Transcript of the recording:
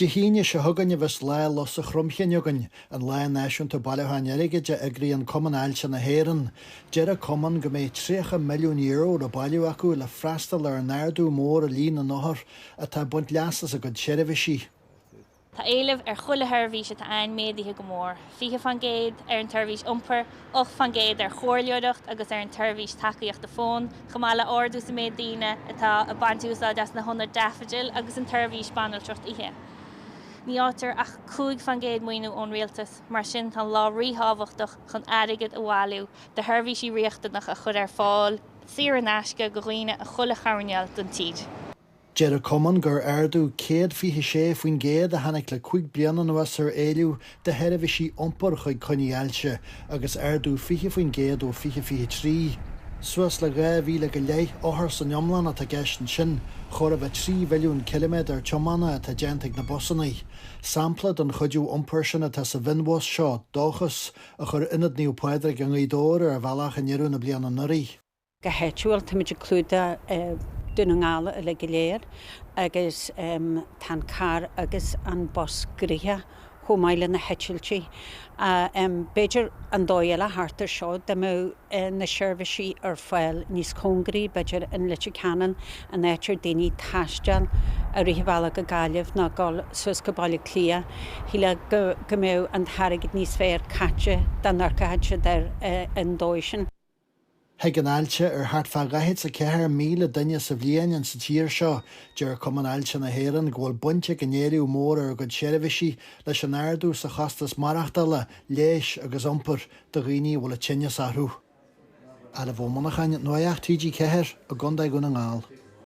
Dé hAoine seo chugainn a bheas Lá Lusa Chromchinn againn, an lá náisiúnta bailiúcháin airgid a eagraíonn Cumann Ailse na hÉireann. Deir an Cumann go mbeidh €30 milliún le bailiú acu le freastal ar an ardú mór i líon na n-othar atá ag baint leas as a gcuid seirbhísí. Tá éileamh ar chuile sheirbhís atá ann méadaithe go mór, 20% ar an tseirbhís iompair, 8% ar chomhairleoireacht agus ar an tseirbhís tacaíochta fóin, chomh maith le ardú sa méid daoine atá ag baint úsáid as na hionaid Daffodil agus an tseirbhís banaltracht oíche. Ní fhaightear ach 5% maoiniú ón rialtas, mar sin tá an lá ríthábhachtach chun airgead a bhailiú do sheirbhísí riachtanacha a chur ar fáil saor in aisce do dhaoine i chuile choirnéal den tír. Deir an Cumann gur ardú 126% a tháinig le 5 bliana anuas ar éileamh do sheirbhísí iompair chuig coinní ailse agus ardú 20% ó 2023. Suas le 2,000 go leith othar san iomlán atá i gceist ansin, chóir a bheith 3 mhilliún ciliméadar tiomána atá déanta ag na busanna. Sampla den chuidiú iompair sin atá sa mhionbhus seo, Dóchas, a chuir Ionad Naomh Pádraig i nGaoth Dobhair ar a bhealach i ndeireadh na bliana anuraidh. Go háitiúil, táimid ag clúdach Dún na nGall uilig go léir agus tá an carr agus an bus gnoitheach chomh maith le na heitiltí. B'fhéidir an dóigh eile thart ar seo, dá mbeadh na seirbhísí ar fáil níos cóngaraí, b'fhéidir in Leitir Ceanainn, an áit ar daoine taisteal i rith an bhealaigh go Gaillimh nó dul suas go Baile Átha Cliath, shílfeá go mbeadh an t-airgead níos fearr caite dá n-amharcfadh siad air an dóigh sin. Thig an ailse ar thart fá 44,000 duine sa bhliain in sa tír seo. Deir Cumann Ailse na hÉireann go bhfuil baint ag an éileamh mór ar a gcuid seirbhísí leis an ardú sa chostas maireachtála, leighis agus iompair do dhaoine a bhfuil an tinneas orthu. Ádhamh Ó Monacháin, Nuacht TG4 i gContae Dhún na nGall.